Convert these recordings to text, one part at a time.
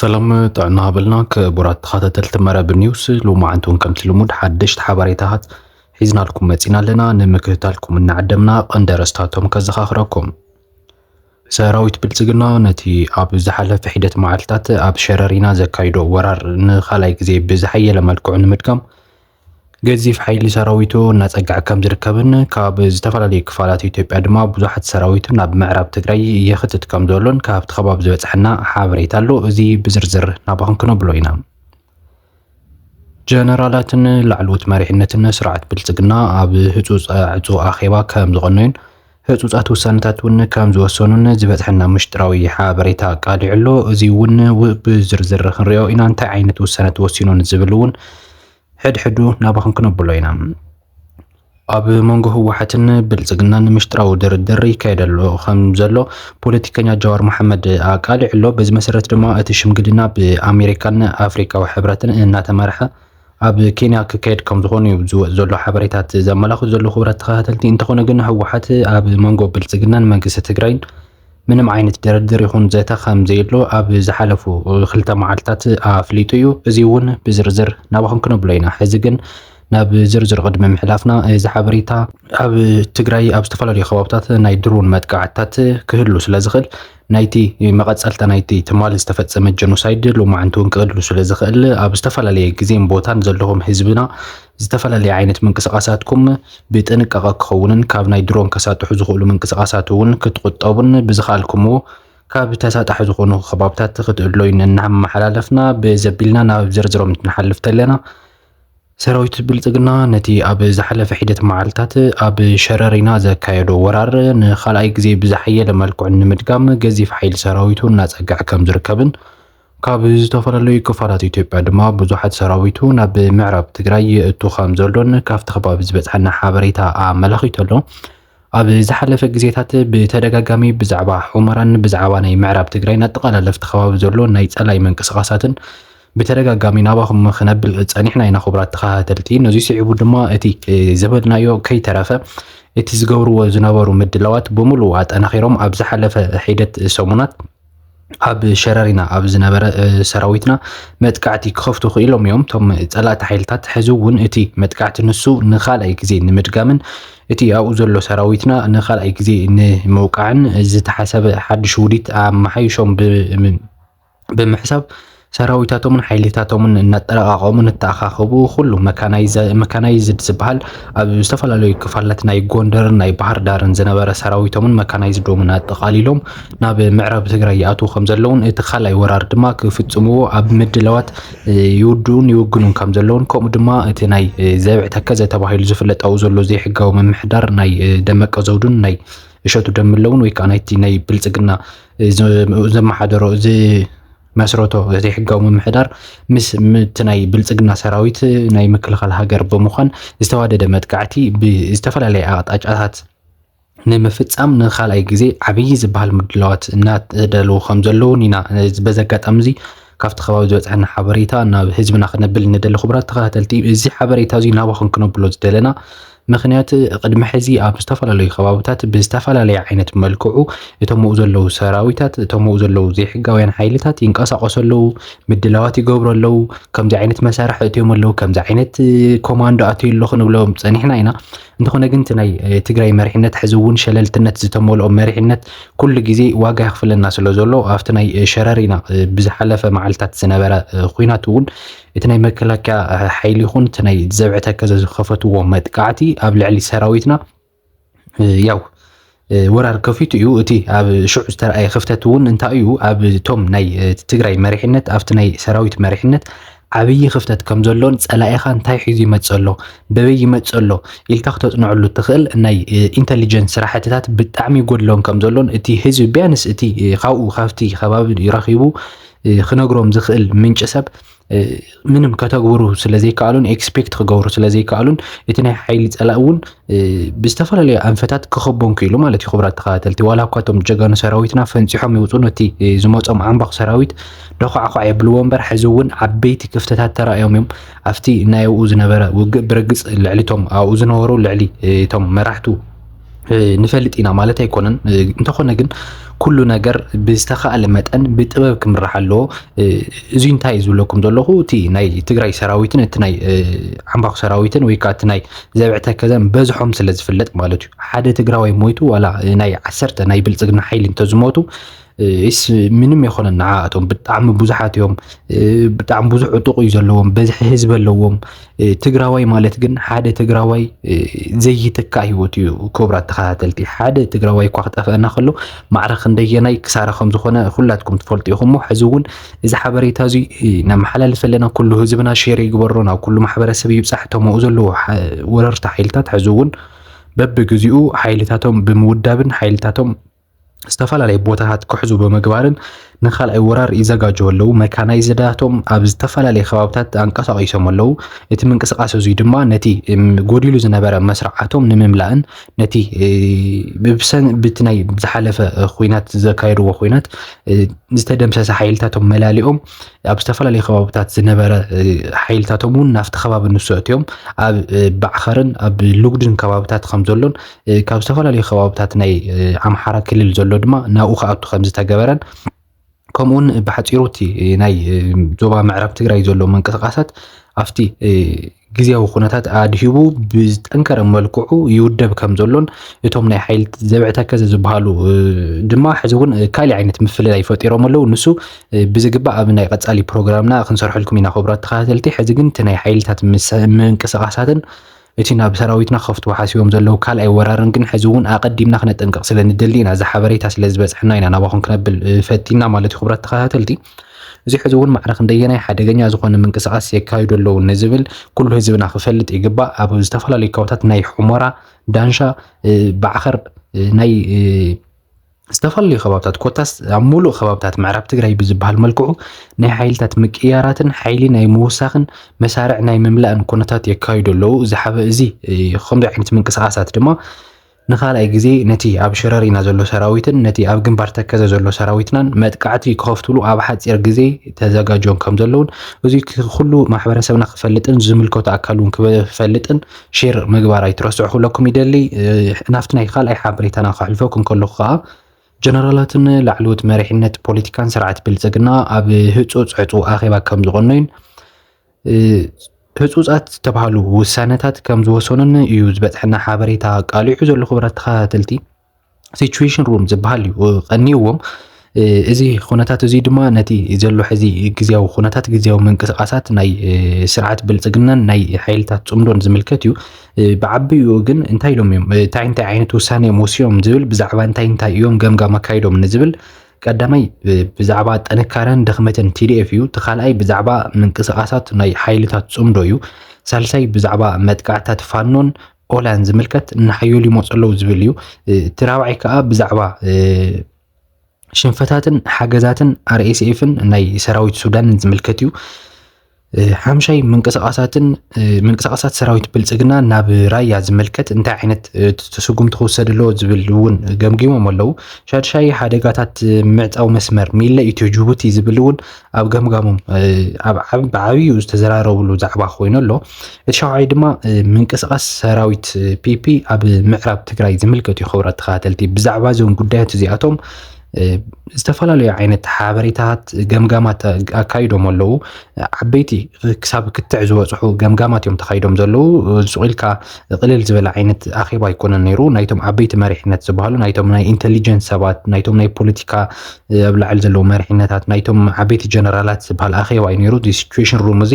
ሰላም ጥዕና ሃበልና ክቡራት ተኸታተልቲ መረብ ኒውስ፣ ሎማዓንቲ እውን ከምቲ ልሙድ ሓደሽቲ ሓበሬታታት ሒዝናልኩም መፂና ኣለና። ንምክትታልኩም እናዓደምና ቀንዲ ኣርእስታቶም ከዘኻኽረኩም። ሰራዊት ብልፅግና ነቲ ኣብ ዝሓለፈ ሒደት መዓልትታት ኣብ ሸረሪና ዘካይዶ ወራር ንኻልኣይ ግዜ ብዝሓየለ መልክዑ ንምድጋም ገዚፍ ሓይሊ ሰራዊቱ እናፀግዐ ከም ዝርከብን ካብ ዝተፈላለዩ ክፋላት ኢትዮጵያ ድማ ብዙሓት ሰራዊቱ ናብ ምዕራብ ትግራይ የኽትት ከም ዘሎን ካብቲ ከባቢ ዝበፅሐና ሓበሬታ ኣሎ። እዚ ብዝርዝር ናባኹም ክነብሎ ኢና። ጀነራላትን ላዕለዎት መሪሕነትን ስርዓት ብልፅግና ኣብ ህፁፅ ዕፁ ኣኼባ ከም ዝቐነዩን ህፁፃት ውሳነታት እውን ከም ዝወሰኑን ዝበፅሐና ምሽጥራዊ ሓበሬታ ኣቃሊዑ ኣሎ። እዚ እውን ው- ብዝርዝር ክንሪኦ ኢና። እንታይ ዓይነት ውሳነ ተወሲኑ ንዝብል እውን ሕድሕዱ ናባኹም ክነብሎ ኢና። ኣብ መንጎ ህወሓትን ብልፅግናን ምሽጥራዊ ድርድር ይካየድ ኣሎ ከም ዘሎ ፖለቲከኛ ጃዋር መሓመድ ኣቃሊዑ ኣሎ። በዚ መሰረት ድማ እቲ ሽምግልና ብኣሜሪካን ኣፍሪካዊ ሕብረትን እናተመርሐ ኣብ ኬንያ ክካየድ ከም ዝኾኑ እዩ ዝወ- ዘሎ ሓበሬታት ዘመላኽቱ ዘሎ ክቡራት ተኸታተልቲ። እንተኾነ ግን ህወሓት ኣብ መንጎ ብልፅግናን መንግስቲ ትግራይን ምንም ዓይነት ድርድር ይኹን ዘተ ከም ዘየሎ ኣብ ዝሓለፉ ክልተ መዓልትታት ኣፍሊጡ እዩ። እዚ እውን ብዝርዝር ናባኹም ክነብሎ ኢና። ሕዚ ግን ናብ ዝርዝር ቅድሚ ምሕላፍና፣ እዚ ሓበሬታ ኣብ ትግራይ ኣብ ዝተፈላለዩ ከባብታት ናይ ድሮን መጥቃዕትታት ክህሉ ስለ ዝኽእል ናይቲ መቐጸልታ ናይቲ ትማሊ ዝተፈጸመ ጀኖሳይድ ሎማዓንቲ እውን ክህሉ ስለ ዝኽእል ኣብ ዝተፈላለየ ግዜን ቦታን ዘለኹም ህዝብና ዝተፈላለየ ዓይነት ምንቅስቃሳትኩም ብጥንቃቐ ክኸውንን ካብ ናይ ድሮን ከሳጥሑ ዝኽእሉ ምንቅስቃሳት እውን ክትቁጠቡን ብዝኸኣልኩምዎ ካብ ተሳጣሒ ዝኾኑ ከባብታት ክትእለዩን እናመሓላለፍና ብዘቢልና ናብ ዝርዝሮም ንሓልፍ ተለና ሰራዊት ብልጽግና ነቲ ኣብ ዝሓለፈ ሒደት መዓልታት ኣብ ሸረሪና ዘካየዶ ወራር ንኻልኣይ ግዜ ብዝሓየለ መልክዑ ንምድጋም ገዚፍ ሓይሊ ሰራዊቱ እናጸግዐ ከም ዝርከብን ካብ ዝተፈላለዩ ክፋላት ኢትዮጵያ ድማ ብዙሓት ሰራዊቱ ናብ ምዕራብ ትግራይ ይእቱ ከም ዘሎን ካብቲ ከባቢ ዝበጽሐና ሓበሬታ ኣመላኺቱ ኣሎ። ኣብ ዝሓለፈ ግዜታት ብተደጋጋሚ ብዛዕባ ሑመራን ብዛዕባ ናይ ምዕራብ ትግራይን ኣጠቓላለፍቲ ከባቢ ዘሎ ናይ ጸላይ ምንቅስቓሳትን ብተደጋጋሚ ናባኹም ክነብል ጸኒሕና ኢና። ክቡራት ተኸታተልቲ፣ ነዚ ስዒቡ ድማ እቲ፣ እ፣ ዝበልናዮ ከይተረፈ እቲ ዝገብርዎ ዝነበሩ ምድላዋት ብምሉኡ ኣጠናኺሮም ኣብ ዝሓለፈ ሒደት ሰሙናት ኣብ ሸረሪና ኣብ ዝነበረ፣ እ፣ ሰራዊትና መጥቃዕቲ ክኸፍቱ ክኢሎም እዮም። እቶም ጸላእቲ ሓይልታት ሕዚ እውን እቲ መጥቃዕቲ ንሱ ንኻልኣይ ግዜ ንምድጋምን እቲ ኣብኡ ዘሎ ሰራዊትና ንኻልኣይ ግዜ ንምውቃዕን ዝተሓሰበ ሓድሽ ውዲት ኣመሓይሾም ብ-፣ ም-፣ ብምሕሳብ ሰራዊታቶምን ሓይልታቶምን እናጠረቃቀሙ ንተኣኻኸቡ ኩሉ መካናይዘ-፣ መካናይዝድ ዝበሃል ኣብ ዝተፈላለዩ ክፋላት ናይ ጎንደርን ናይ ባህር ዳርን ዝነበረ ሰራዊቶምን መካናይዝዶምን ኣጠቃሊሎም ናብ ምዕራብ ትግራይ ይኣትዉ ከም ዘለውን እቲ ካልኣይ ወራር ድማ ክፍጽምዎ ኣብ ምድላዋት፣ እ፣ ይውድኡን ይውግኑን ከም ዘለውን ከምኡ ድማ እቲ ናይ፣ እ፣ ዘብዒ ተከዘ ተባሂሉ ዝፍለጥ ኣብኡ ዘሎ ዘይሕጋዊ ምምሕዳር ናይ፣ እ፣ ደመቀ ዘውዱን ናይ እሸቱ ደምለውን ወይ ከዓ ናይቲ ናይ ብልጽግና፣ እ፣ ዘ-፣ ዘመሓደሮ ዝመስረቶ ዘይሕጋዊ ምምሕዳር ምስ ም-፣ እቲ ናይ ብልጽግና ሰራዊት ናይ ምክልኻል ሃገር ብምዃን ዝተዋደደ መጥቃዕቲ ብዝተፈላለየ ኣቕጣጫታት ንምፍጻም ንኻልኣይ ግዜ ዓብዪ ዝበሃል ምድላዋት እናተዳለዉ ከም ዘለዉን ኢና፣ እ፣ በዚ ኣጋጣሚ እዚ ካብቲ ከባቢ ዝበጽሐና ሓበሬታ ናብ ህዝብና ክነብል ንደሊ። ክቡራት ተኸታተልቲ፣ እዚ ሓበሬታ እዚ ናባኹም ክነብሎ ዝደለና ምኽንያት ቅድሚ ሕዚ ኣብ ዝተፈላለዩ ከባብታት ብዝተፈላለየ ዓይነት መልክዑ እቶም ኣብኡ ዘለዉ ሰራዊታት፣ እቶም ኣብኡ ዘለዉ ዘይሕጋውያን ሓይልታት ይንቀሳቐሱ ኣለዉ፣ ምድላዋት ይገብሩ ኣለዉ፣ ከምዚ ዓይነት መሳርሒ እትዮም ኣለዉ፣ ከምዚ ዓይነት ኮማንዶ ኣትዩ ኣሎ ክንብሎም ጸኒሕና ኢና። እንተኾነ ግን እቲ ናይ፣ እ፣ ትግራይ መሪሕነት ሕዚ እውን ሸለልትነት ዝተመልኦ መሪሕነት ኩሉ ግዜ ዋጋ የኽፍለና ስለ ዘሎ ኣብቲ ናይ፣ እ፣ ሸረሪና፣ እ፣ ብዝሓለፈ መዓልታት ዝነበረ፣ እ፣ ኹናት እውን እቲ ናይ መከላከያ፣ እ፣ ሓይሊ ይኹን እቲ ናይ ዘብዒ ተከዘ ዝኸፈትዎ መጥቃዕቲ ኣብ ልዕሊ ሰራዊትና፣ እ፣ ያው፣ እ፣ ወራር ከፊቱ እዩ። እቲ ኣብ ሽዑ ዝተረኣየ ክፍተት እውን እንታይ እዩ? ኣብ እቶም ናይ፣ እ፣ ትግራይ መሪሕነት፣ ኣብቲ ናይ ሰራዊት መሪሕነት ዓብዪ ክፍተት ከም ዘሎን ጸላኢኻ እንታይ ሒዙ ይመጽእ ኣሎ፣ በበይ ይመጽእ ኣሎ ኢልካ ክተጽንዐሉ እትኽእል ናይ፣ እ፣ ኢንተሊጀንስ ስራሕትታት ብጣዕሚ ይጎድሎም ከም ዘሎን እቲ ህዝቢ ቢያንስ እቲ፣ እ፣ ካብኡ ካብቲ ከባቢ ረኺቡ፣ እ፣ ክነግሮም ዝኽእል ምንጪ ሰብ፣ እ፣ ምንም ከተግብሩ ስለ ዘይከኣሉን ኤክስፔክት ክገብሩ ስለ ዘይከኣሉን እቲ ናይ ሓይሊ ጸላኢ እውን፣ እ፣ ብዝተፈላለዩ ኣንፈታት ክኸቦም ክኢሉ ማለት እዩ። ክቡራት ተኸታተልቲ፣ ዋላ እኳ እቶም ጀጋኑ ሰራዊትና ፈንፂሖም ይውፁ፣ ነቲ፣ እ፣ ዝመፆም ዓምባኽ ሰራዊት ዶኳዕኳዕ የብልዎ እምበር፣ ሕዚ እውን ዓበይቲ ክፍተታት ተራእዮም እዮም። ኣብቲ ናይ ኣብኡ ዝነበረ ውግእ ብርግፅ ልዕሊ እቶም ኣብኡ ዝነበሩ፣ ልዕሊ፣ እ፣ እቶም መራሕቱ ንፈልጥ ኢና ማለት ኣይኮነን። እንተኾነ ግን ኩሉ ነገር ብዝተኻእለ መጠን ብጥበብ ክምራሕ ኣለዎ። እዚ እንታይ እዩ ዝብለኩም ዘለኹ፣ እቲ ናይ ትግራይ ሰራዊትን እቲ ናይ ዓምባኹ ሰራዊትን ወይ ከዓ እቲ ናይ ዘብዕተ ከዘን በዝሖም ስለ ዝፍለጥ ማለት እዩ። ሓደ ትግራዋይ ሞይቱ ዋላ ናይ ዓሰርተ ናይ ብልፅግና ሓይሊ እንተዝሞቱ ስ ምንም የኾነን። ንዓኣቶም ብጣዕሚ ብዙሓት እዮም። ብጣዕሚ ብዙሕ ዕጡቕ እዩ ዘለዎም፣ በዝሒ ህዝቢ ኣለዎም። ትግራዋይ ማለት ግን ሓደ ትግራዋይ ዘይትካእ ህይወት እዩ። ክቡራት ተኸታተልቲ፣ ሓደ ትግራዋይ እኳ ክጠፍአና ከሎ ማዕረ ክንደየናይ ክሳራ ከም ዝኾነ ኩላትኩም ትፈልጡ ኢኹም። እሞ ሕዚ እውን እዚ ሓበሬታ እዚ ነመሓላልፍ ኣለና። ኩሉ ህዝብና ሼር ይግበሮ፣ ናብ ኩሉ ማሕበረሰብ ይብፃሕ። እቶም ኣብኡ ዘለዉ ወረርቲ ሓይልታት ሕዚ እውን በብግዚኡ ሓይልታቶም ብምውዳብን ሓይልታቶም ዝተፈላለየ ቦታታት ክሕዙ ብምግባርን ንኻልኣይ ወራር ይዘጋጀው ኣለዉ። መካናይዝዳቶም ኣብ ዝተፈላለየ ከባብታት ኣንቀሳቒሶም ኣለዉ። እቲ ምንቅስቃስ እዙይ ድማ ነቲ ጎዲሉ ዝነበረ መስርዓቶም ንምምላእን ነቲ ብብሰን ብቲ ናይ ዝሓለፈ ኩናት ዘካየድዎ ኩናት ዝተደምሰሰ ሓይልታቶም መላሊኦም ኣብ ዝተፈላለዩ ከባብታት ዝነበረ ሓይልታቶም እውን ናብቲ ከባቢ ንሱ ኣእትዮም ኣብ ባዕኸርን ኣብ ሉግድን ከባብታት ከም ዘሎን ካብ ዝተፈላለዩ ከባብታት ናይ ኣምሓራ ክልል ዘሎ ድማ ናብኡ ክኣቱ ከም ዝተገበረን ከምኡውን ብሓፂሩ እቲ ናይ ዞባ ምዕራብ ትግራይ ዘሎ ምንቅስቃሳት ኣብቲ ግዜያዊ ኩነታት ኣድሂቡ ብዝጠንከረ መልክዑ ይውደብ ከም ዘሎን እቶም ናይ ሓይሊ ዘብዕተ ከዘ ዝበሃሉ ድማ ሕዚ እውን ካሊእ ዓይነት ምፍልላይ ፈጢሮም ኣለዉ። ንሱ ብዝግባእ ኣብ ናይ ቀጻሊ ፕሮግራምና ክንሰርሐልኩም ኢና ክቡራት ተኸታተልቲ። ሕዚ ግን እቲ ናይ ሓይልታት ምንቅስቃሳትን እቲ ናብ ሰራዊትና ክኸፍትዎ ሓሲቦም ዘለዉ ካልኣይ ወራርን ግን ሕዚ እውን ኣቐዲምና ክነጠንቅቕ ስለ ንደሊ ኢና። እዚ ሓበሬታ ስለ ዝበፅሐና ኢና ናባኹም ክነብል ፈቲና ማለት እዩ ክቡራት ተኸታተልቲ። እዚ ሕዚ እውን ማዕረ ክንደየናይ ሓደገኛ ዝኾነ ምንቅስቃስ የካይዱ ኣለዉ ንዝብል ኩሉ ህዝብና ክፈልጥ ይግባእ። ኣብ ዝተፈላለዩ ከባብታት ናይ ሑመራ፣ ዳንሻ፣ ባዕኸር፣ ናይ ዝተፈላለዩ ከባብታት ኮታስ ኣብ ሙሉእ ከባብታት ምዕራብ ትግራይ ብዝበሃል መልክዑ ናይ ሓይልታት ምቅያራትን ሓይሊ ናይ ምውሳኽን መሳርዕ ናይ ምምላእን ኩነታት የካይዱ ኣለዉ። እዚ ሓበ እዚ ከምዚ ዓይነት ምንቅስቃሳት ድማ ንኻልኣይ ግዜ ነቲ ኣብ ሽረሪና ዘሎ ሰራዊትን ነቲ ኣብ ግንባር ተከዘ ዘሎ ሰራዊትናን መጥቃዕቲ ክኸፍትሉ ኣብ ሓፂር ግዜ ተዘጋጆም ከም ዘለውን እዚ ኩሉ ማሕበረሰብና ክፈልጥን ዝምልከቱ ኣካል እውን ክፈልጥን ሼር ምግባር ኣይትረስዑ ክብለኩም ይደሊ። ናብቲ ናይ ካልኣይ ሓበሬታና ከሕልፈኩም ከለኹ ከዓ ጀነራላትን ላዕለዎት መሪሕነት ፖለቲካን ስርዓት ብልፅግና ኣብ ህፁፅ ዕፁ ኣኼባ ከም ዝቐነዩን ህፁፃት ዝተባሃሉ ውሳነታት ከም ዝወሰኑን እዩ ዝበፅሐና ሓበሬታ ቃሊዑ ዘሎ። ክቡራት ተኸታተልቲ፣ ሲቹዌሽን ሩም ዝበሃል እዩ ቀኒዎም። እዚ ኩነታት እዚ ድማ ነቲ ዘሎ ሕዚ ግዜያዊ ኩነታት ግዜያዊ ምንቅስቃሳት ናይ ስርዓት ብልፅግናን ናይ ሓይልታት ፅምዶን ዝምልከት እዩ። ብዓቢኡ ግን እንታይ ኢሎም እዮም እንታይ እንታይ ዓይነት ውሳነ እዮም ወሲኖም ዝብል ብዛዕባ እንታይ እንታይ እዮም ገምጋም ኣካይዶም ንዝብል ቀዳማይ ብዛዕባ ጥንካረን ድኽመትን ቲ ዲ ኤፍ እዩ። እቲ ካልኣይ ብዛዕባ ምንቅስቃሳት ናይ ሓይልታት ፅምዶ እዩ። ሳልሳይ ብዛዕባ መጥቃዕታት ፋኖን ኦላን ዝምልከት ንሓየሉ ይመፁ ኣለዉ ዝብል እዩ። እቲ ራብዓይ ከዓ ብዛዕባ ሽንፈታትን ሓገዛትን ኣር ኤስ ኤፍን ናይ ሰራዊት ሱዳንን ዝምልከት እዩ። ሓምሻይ ምንቅስቃሳትን ምንቅስቃሳት ሰራዊት ብልፅግና ናብ ራያ ዝምልከት እንታይ ዓይነት ስጉምቲ ክውሰድ ኣለዎ ዝብል እውን ገምጊሞም ኣለዉ። ሻድሻይ ሓደጋታት ምዕፃው መስመር ሚለ ኢትዮ ጅቡቲ ዝብል እውን ኣብ ገምጋሞም ብዓብዩ ዝተዘራረብሉ ዛዕባ ኮይኑ ኣሎ። እቲ ሻውዓይ ድማ ምንቅስቃስ ሰራዊት ፒፒ ኣብ ምዕራብ ትግራይ ዝምልከት እዩ። ክቡራት ተኸታተልቲ፣ ብዛዕባ እዞም ጉዳያት እዚኣቶም ዝተፈላለዩ ዓይነት ሓበሬታት ገምጋማት ኣካይዶም ኣለዉ። ዓበይቲ ክሳብ ክትዕ ዝበፅሑ ገምጋማት እዮም ተኻይዶም ዘለዉ። ስቕ ኢልካ ቅልል ዝበለ ዓይነት ኣኼባ ኣይኮነን ነይሩ። ናይቶም ዓበይቲ መሪሕነት ዝበሃሉ ናይቶም ናይ ኢንቴሊጀንስ ሰባት ናይቶም ናይ ፖለቲካ ኣብ ላዕሊ ዘለዉ መሪሕነታት ናይቶም ዓበይቲ ጀነራላት ዝበሃል ኣኼባ እዩ ነይሩ። እዚ ሲቹዌሽን ሩም እዚ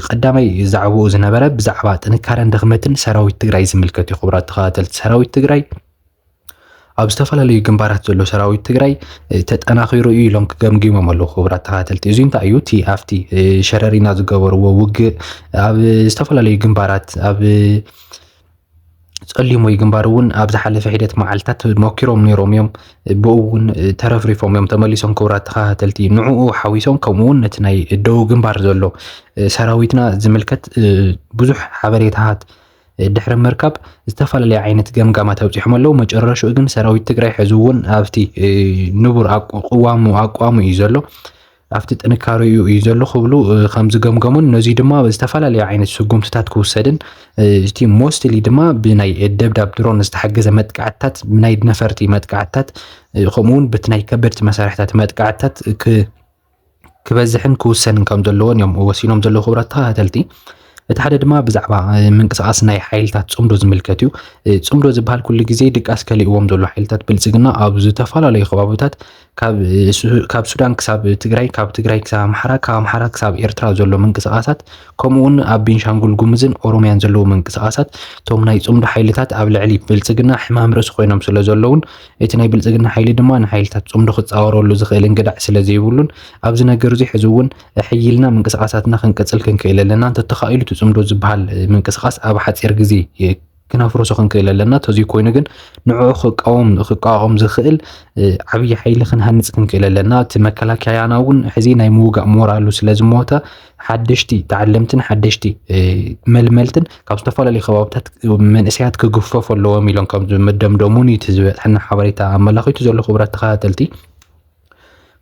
ቀዳማይ ዛዕባኡ ዝነበረ ብዛዕባ ጥንካረን ድኽመትን ሰራዊት ትግራይ ዝምልከት እዩ። ክቡራት ተኸታተልቲ፣ ሰራዊት ትግራይ ኣብ ዝተፈላለዩ ግንባራት ዘሎ ሰራዊት ትግራይ ተጠናኺሩ እዩ ኢሎም ክገምግሞም ኣለዉ። ክቡራት ተኸታተልቲ፣ እዚ እንታይ እዩ? እቲ ኣብቲ ሸረሪና ዝገበርዎ ውግእ ኣብ ዝተፈላለዩ ግንባራት ኣብ ፀሊም ወይ ግንባር እውን ኣብ ዝሓለፈ ሒደት መዓልታት መኪሮም ነይሮም እዮም። ብኡ እውን ተረፍሪፎም እዮም ተመሊሶም። ክቡራት ተኸታተልቲ፣ ንዕኡ ሓዊሶም ከምኡ እውን ነቲ ናይ ደቡብ ግንባር ዘሎ ሰራዊትና ዝምልከት ብዙሕ ሓበሬታታት ድሕሪ ምርካብ ዝተፈላለየ ዓይነት ገምጋማት ኣብፂሖም ኣለዉ። መጨረሽኡ ግን ሰራዊት ትግራይ ሕዚ እውን ኣብቲ ንቡር ቅዋሙ ኣቋሙ እዩ ዘሎ። ኣብቲ ጥንካሬኡ እዩ ዘሎ ክብሉ ከም ዝገምገሙን ነዚ ድማ ዝተፈላለዩ ዓይነት ስጉምትታት ክውሰድን እቲ ሞስትሊ ድማ ብናይ ደብዳብ ድሮን ዝተሓገዘ መጥቃዕትታት፣ ናይ ነፈርቲ መጥቃዕትታት ከምኡውን ብቲ ናይ ከበድቲ መሳርሕታት መጥቃዕትታት ክበዝሕን ክውሰንን ከም ዘለዎን እዮም ወሲኖም ዘለዉ ክቡራት ተኸታተልቲ። እቲ ሓደ ድማ ብዛዕባ ምንቅስቃስ ናይ ሓይልታት ጽምዶ ዝምልከት እዩ። ጽምዶ ዝበሃል ኩሉ ግዜ ድቃስ ከሊእዎም ዘሎ ሓይልታት ብልጽግና ኣብ ዝተፈላለዩ ከባብታት ካብ ሱዳን ክሳብ ትግራይ፣ ካብ ትግራይ ክሳብ ኣምሓራ፣ ካብ ኣምሓራ ክሳብ ኤርትራ ዘሎ ምንቅስቃሳት፣ ከምኡ እውን ኣብ ቤንሻንጉል ጉምዝን ኦሮሚያን ዘለዉ ምንቅስቃሳት እቶም ናይ ጽምዶ ሓይልታት ኣብ ልዕሊ ብልጽግና ሕማም ርእሲ ኮይኖም ስለ ዘለውን እቲ ናይ ብልጽግና ሓይሊ ድማ ንሓይልታት ጽምዶ ክጻወረሉ ዝኽእል እንግዳዕ ስለ ዘይብሉን ኣብዚ ነገር እዚ ሕዚ እውን ሕይልና ምንቅስቃሳትና ክንቅጽል ክንክእል ኣለና። እንተተኻኢሉ እቲ ጽምዶ ዝበሃል ምንቅስቃስ ኣብ ሓጺር ግዜ ክነፍርሶ ክንክእል ኣለና። ተዘይ ኮይኑ ግን ንዕኡ ክቃወም ክቃወም ዝኽእል ዓብዪ ሓይሊ ክንሃንጽ ክንክእል ኣለና። እቲ መከላከያና እውን ሕዚ ናይ ምውጋእ ሞራሉ ስለ ዝሞተ ሓደሽቲ ተዓለምትን ሓደሽቲ መልመልትን ካብ ዝተፈላለዩ ከባብታት መንእሰያት ክግፈፉ ኣለዎም ኢሎም ከም ዝመደምደሙን እዩ እቲ ዝበፅሐና ሓበሬታ ኣመላኺቱ ዘሎ። ክቡራት ተኸታተልቲ፣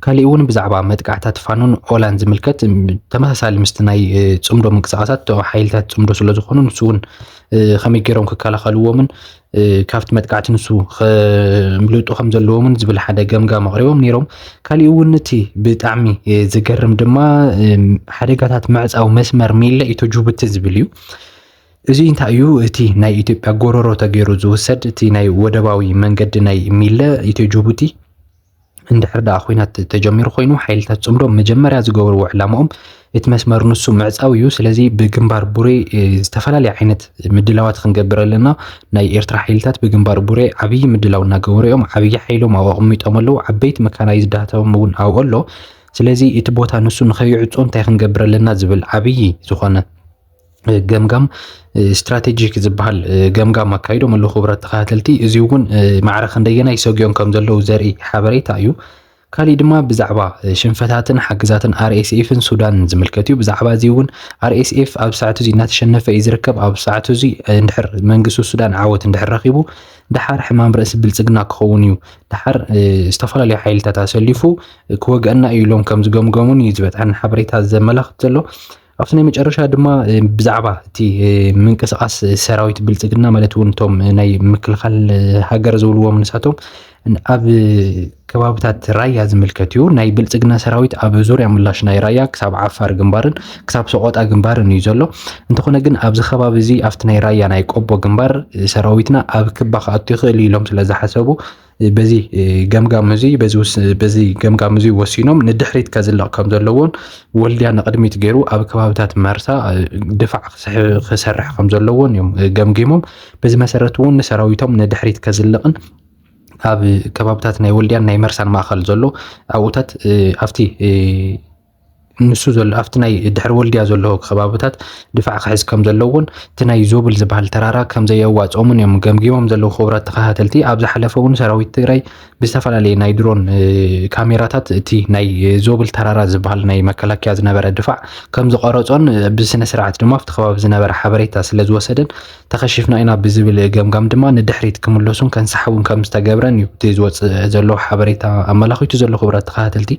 ካሊእ እውን ብዛዕባ መጥቃዕታት ፋኖን ኦላን ዝምልከት ተመሳሳሊ ምስቲ ናይ ጽምዶ ምንቅስቃሳት ሓይልታት ጽምዶ ስለ ዝኾኑ ንሱ እውን ከመይ ገይሮም ክከላኸልዎምን ካብቲ መጥቃዕቲ ንሱ ከምልጡ ከም ዘለዎምን ዝብል ሓደ ገምጋም ኣቕሪቦም ነይሮም። ካሊእ እውን እቲ ብጣዕሚ ዝገርም ድማ ሓደጋታት ምዕፃው መስመር ሚለ ኢትዮ ጅቡቲ ዝብል እዩ። እዚ እንታይ እዩ? እቲ ናይ ኢትዮጵያ ጎረሮ ተገይሩ ዝውሰድ እቲ ናይ ወደባዊ መንገዲ ናይ ሚለ ኢትዮ ጅቡቲ እንድሕር ደኣ ኹናት ተጀሚሩ ኮይኑ ሓይልታት ጽምዶ መጀመርያ ዝገበርዎ ዕላማኦም እቲ መስመር ንሱ ምዕጻው እዩ። ስለዚ ብግንባር ቡሬ ዝተፈላለዩ ዓይነት ምድላዋት ክንገብር ኣለና። ናይ ኤርትራ ሓይልታት ብግንባር ቡሬ ዓብዪ ምድላው እናገበሩ እዮም። ዓብዪ ሓይሎም ኣብኡ ኣቐሚጦም ኣለዉ። ዓበይቲ መካናይዝዳቶም እውን ኣብኡ ኣሎ። ስለዚ እቲ ቦታ ንሱ ንኸይዕጾ እንታይ ክንገብር ኣለና ዝብል ዓብዪ ዝኾነ ገምጋም ስትራቴጂክ ዝበሃል ገምጋም ኣካይዶም ኣለዉ። ክቡራት ተኸታተልቲ፣ እዚ እውን ማዕረ ክንደየናይ ሰጊኦም ከም ዘለዉ ዘርኢ ሓበሬታ እዩ። ካሊእ ድማ ብዛዕባ ሽንፈታትን ሓግዛትን ኣርኤስኤፍን ሱዳንን ዝምልከት እዩ። ብዛዕባ እዚ እውን ኣርኤስኤፍ ኣብ ሰዓት እዚ እናተሸነፈ እዩ ዝርከብ። ኣብ ሰዓት እዚ እንድሕር መንግስቲ ሱዳን ዓወት እንድሕር ረኺቡ ደሓር ሕማም ርእሲ ብልጽግና ክኸውን እዩ። ደሓር ዝተፈላለዩ ሓይልታት ኣሰሊፉ ክወግአና እዩ ኢሎም ከም ዝገምገሙን እዩ ዝበፅሐና ሓበሬታ ዘመላኽት ዘሎ። ኣብቲ ናይ መጨረሻ ድማ ብዛዕባ እቲ ምንቅስቃስ ሰራዊት ብልጽግና ማለት እውን እቶም ናይ ምክልኻል ሃገር ዝብልዎም ንሳቶም ኣብ ከባብታት ራያ ዝምልከት እዩ። ናይ ብልጽግና ሰራዊት ኣብ ዙርያ ምላሽ ናይ ራያ ክሳብ ዓፋር ግንባርን ክሳብ ሰቆጣ ግንባርን እዩ ዘሎ። እንተኾነ ግን ኣብዚ ከባቢ እዚ ኣብቲ ናይ ራያ ናይ ቆቦ ግንባር ሰራዊትና ኣብ ክባ ክኣቱ ይኽእል ኢሎም ስለ ዝሓሰቡ በዚ ገምጋም እዚ በዚ ገምጋም እዚ ወሲኖም ንድሕሪት ከዝልቕ ከም ዘለዎን ወልድያ ንቕድሚት ገይሩ ኣብ ከባብታት መርሳ ድፋዕ ክሰርሕ ከም ዘለዎን እዮም ገምጊሞም። በዚ መሰረት እውን ንሰራዊቶም ንድሕሪት ከዝልቕን ኣብ ከባብታት ናይ ወልድያን ናይ መርሳን ማእኸል ዘሎ ኣብኡታት ኣብቲ ንሱ ዘሎ ኣብቲ ናይ ድሕሪ ወልድያ ዘሎ ከባብታት ድፋዕ ክሕዝ ከም ዘለዎን እቲ ናይ ዞብል ዝበሃል ተራራ ከም ዘየዋፅኦምን እዮም ገምጊሞም ዘለዉ። ክቡራት ተኸታተልቲ፣ ኣብ ዝሓለፈ እውን ሰራዊት ትግራይ ብዝተፈላለየ ናይ ድሮን ካሜራታት እቲ ናይ ዞብል ተራራ ዝበሃል ናይ መከላከያ ዝነበረ ድፋዕ ከም ዝቐረፆን ብስነ ስርዓት ድማ ኣብቲ ከባቢ ዝነበረ ሓበሬታ ስለ ዝወሰደን ተኸሺፍና ኢና ብዝብል ገምጋም ድማ ንድሕሪት ክምለሱን ከንሳሕቡን ከም ዝተገብረን እዩ እቲ ዝወፅእ ዘሎ ሓበሬታ ኣመላኺቱ ዘሎ። ክቡራት ተኸታተልቲ፣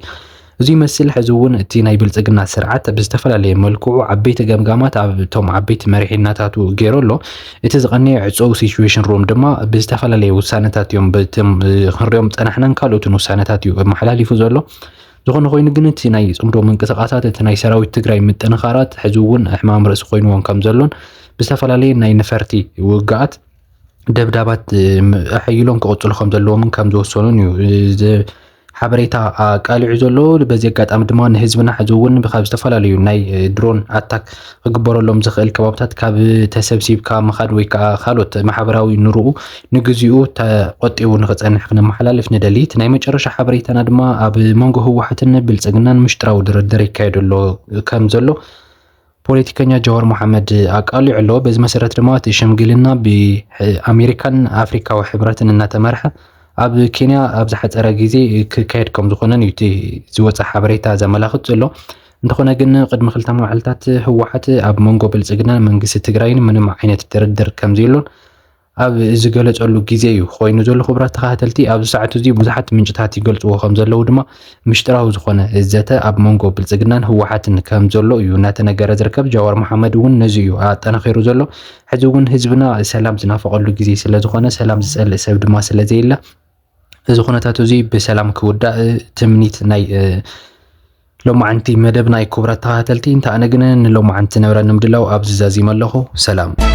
እዚ ይመስል። ሕዚ እውን እቲ ናይ ብልጽግና ስርዓት ብዝተፈላለየ መልክዑ ዓበይቲ ገምጋማት ኣብ እቶም ዓበይቲ መሪሕነታቱ ገይሩ ኣሎ። እቲ ዝቐነየ ዕጸው ሲቹዌሽን ሩም ድማ ብዝተፈላለየ ውሳነታት እዮም፣ በቶም ክንሪኦም ዝጸናሕናን ካልኦትን ውሳነታት እዩ ኣመሓላሊፉ ዘሎ። ዝኾነ ኮይኑ ግን እቲ ናይ ጽምዶ ምንቅስቃሳት እቲ ናይ ሰራዊት ትግራይ ምጥንኻራት ሕዚ እውን ሕማም ርእሲ ኮይንዎም ከም ዘሎን ብዝተፈላለየ ናይ ነፈርቲ ውግኣት ደብዳባት ኣሐይሎም ክቕጽሉ ከም ዘለዎምን ከም ዝወሰኑን እዩ ሓበሬታ ኣቃሊዑ ዘሎ። በዚ ኣጋጣሚ ድማ ንህዝብና ሕዚ እውን ካብ ዝተፈላለዩ ናይ ድሮን ኣታክ ክግበረሎም ዝኽእል ከባብታት ካብ ተሰብሲብካ ምኻድ ወይ ከዓ ካልኦት ማሕበራዊ ኑርኡ ንግዚኡ ተቆጢቡ ንክጸንሕ ክነመሓላልፍ ንደሊ። እቲ ናይ መጨረሻ ሓበሬታና ድማ ኣብ መንጎ ህወሓትን ብልጽግናን ምሽጥራዊ ድርድር ይካየድ ኣሎ ከም ዘሎ ፖለቲከኛ ጃዋር መሓመድ ኣቃሊዑ ኣሎ። በዚ መሰረት ድማ እቲ ሽምግልና ብኣሜሪካን ኣፍሪካዊ ሕብረትን እናተመርሐ ኣብ ኬንያ ኣብ ዝሓፀረ ግዜ ክካየድ ከም ዝኾነን እዩ እቲ ዝወፀ ሓበሬታ ዘመላኽት ዘሎ። እንተኾነ ግን ቅድሚ ክልተ መዓልታት ህወሓት ኣብ መንጎ ብልፅግናን መንግስቲ ትግራይን ምንም ዓይነት ድርድር ከም ዘየሎን ኣብ ዝገለጸሉ ግዜ እዩ ኮይኑ ዘሎ። ክቡራት ተኸታተልቲ፣ ኣብዚ ሰዓት እዚ ብዙሓት ምንጭታት ይገልጽዎ ከም ዘለዉ ድማ፣ ምሽጥራዊ ዝኾነ ዘተ ኣብ መንጎ ብልጽግናን ህወሓትን ከም ዘሎ እዩ እናተነገረ ዝርከብ። ጃዋር መሓመድ እውን ነዚ እዩ ኣጠናኺሩ ዘሎ። ሕዚ እውን ህዝብና ሰላም ዝናፈቐሉ ግዜ ስለ ዝኾነ፣ ሰላም ዝጸልእ ሰብ ድማ ስለ ዘየለ፣ እዚ ኩነታት እዚ ብሰላም ክውዳእ ትምኒት ናይ፣ እ፣ ሎማዓንቲ መደብ ናይ ክቡራት ተኸታተልቲ። እንተ ኣነ ግን ንሎማዓንቲ ዝነበረኒ ምድላው ኣብዚ ዛዚመ ኣለኹ። ሰላም።